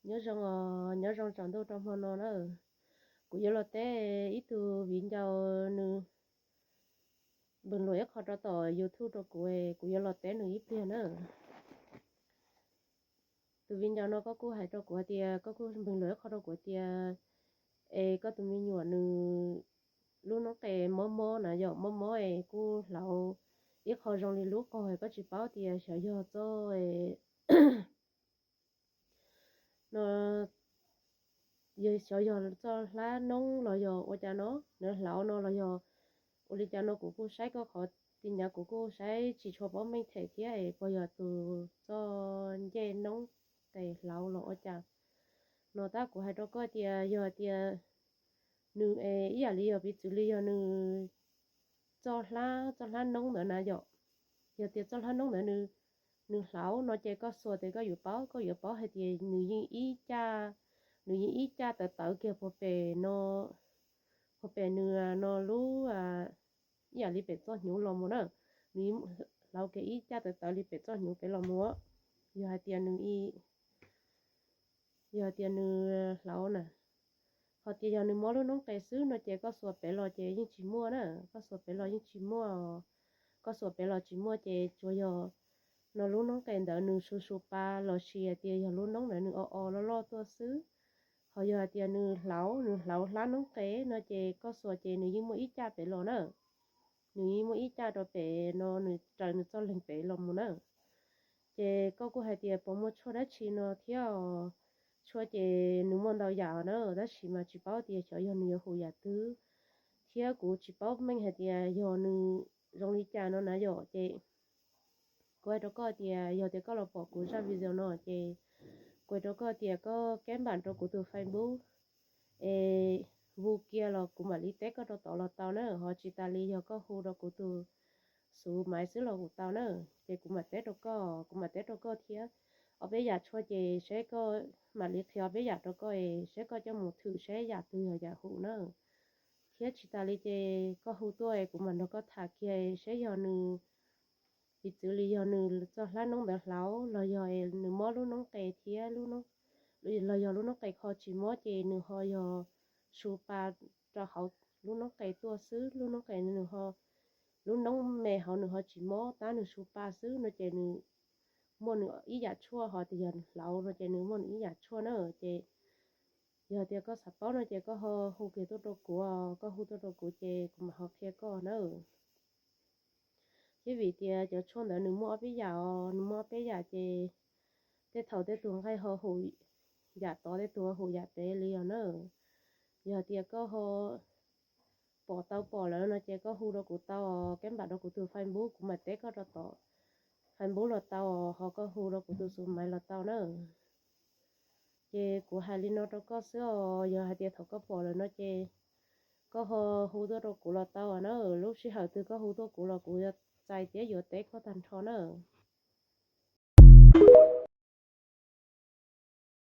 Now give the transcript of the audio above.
Nyob zoo os, nyob zoo tsaus ntuj rau hmo no na. Kuv yuav los teb ib tug viv ncaus nws npeeg luag ib qho rau tom YouTube rau kuv, kuv yuav los teb nws ib pliag na. Tus viv ncaus no koj kuj hais rau kuv hais tias, koj kuj npeeg luag ib qho rau kuv tias, es koj tus me nyuam nws lub noob qes mob mob na yom, mob mob es kuj hlauv ib qho zoo li lub qaug, koj tsis paub tias xyov yog txoj no, xyov yog txoj hlab noob los yog ua cas no, nws hlauv no los yog ua li cas no, kuv kuj saib koj qhov tin nyav kuv kuj saib tsis tshua paub meej them thiab es puas yog tus txoj ncej noob qes hlauv los ua cas no. Tab kuv hais rau koj tias yog tias nws es ib yam li yog piv txwv li yog nws txoj hlab, txoj hlab noob ntawd na yom, yog tias txoj hlab noob ntawd nws hlauv no ces koj xuas ces koj yuav paub, koj yuav paub hais tias nws yeej ib caj, nws yeej ib caj tawv tawv kiag puag pem no, puag pem nws no lub, ib yam li pem txoj hnyuv los mus na, nws hlauv kiag ib caj tawv tawv li pem txoj hnyuv pem los mus. Yog hais tias nws, yog hais tias nws hlauv na, ho tias yog nws mob lub noob qes xwb no ces koj xuas pem los ces yeej tsis muaj na, koj xuas pem los yeej tsis muaj, koj xuas pem los tsis muaj ces tsuas yog no lub noob qes ntawd nws su su pa los sis hais tias yog lub noob ntawd nws o o loj loj tuaj xwb. Ho yog hais tias nws hlauv, nws hlauv hlab noob qes no ces koj xuas ces nws yeej muaj ib caj pem los na, nws yeej muaj ib caj rau pem no, nws raws nws txoj leeg pem los mus na. Ces koj kuj hais tias puas muaj tshuaj dab tsi no thiab, tshuaj ces nws muaj ntau yam na, tab sis mas tsis paub tias xyov yog nws yuav hu yam twg thiab kuv tsis paub meej hais tias yog nws zoo li cas no na yom. Ces kuv hais rau koj tias yog tias koj los pom kuv zaj video no ces kuv hais rau koj tias koj keb npam rau kuv tus Facebook es hu kiag los kuv mam li teb koj rau tod los tau na, ho tsis tas li yog koj hu rau kuv tus xov maiv xwb los kuj tau na. Ces kuv mam teb rau koj, kuv mam teb rau koj thiab. Ob peb yam tshuaj ces seb koj, mam li qhia ob peb yam rau koj es seb koj coj mus thwm seb yam twg yog yam hu na. Thiab tsis tas li ces koj hu tuaj es kuv mam nrog koj tham kiag seb yog nws, piv txwv li yog nws txoj hlab noob ntawd hlauv los yog nws mob lub noob qes thiab, los yog lub noob qes kho tsis mob ces nws ho yog su pa rau hauv lub noob qes tuaj xwb, lub noob qes nws ho, lub noob me hauv nws ho tsis mob tab nws su pa xwb no ces nws muaj nws ib yam tshuaj, ho tias yog hlauv no ces nws muaj nws ib yam tshuaj na. Ces yog tias koj xav paub no ces koj ho hu kiag tuaj rau kuv, koj hu tuaj rau kuv ces kuv mam ho qhia koj na. Thiab vim tias cov tshuaj ntawd nws muaj ob peb yam os, nws muaj ob peb yam ces tej thaum tej tus nqaij ho hu yam tod, tej tus hu yam pem li os na. Yog tias koj ho pom tau pom lawm no ces koj hu rau kuv tau, keb npam rau kuv tus Facebook kuv mam teb koj rau tod, Facebook los tau, ho koj hu rau kuv tus xov maiv los tau na. Ces kuv hais li no rau koj xwb os, yog hais tias thaum koj pom lawm no ces koj ho hu tuaj rau kuv los tau na, lub sij hawm twg koj hu tuaj kuv los kuv yuav txais thiab yuav teb koj tag nrho na.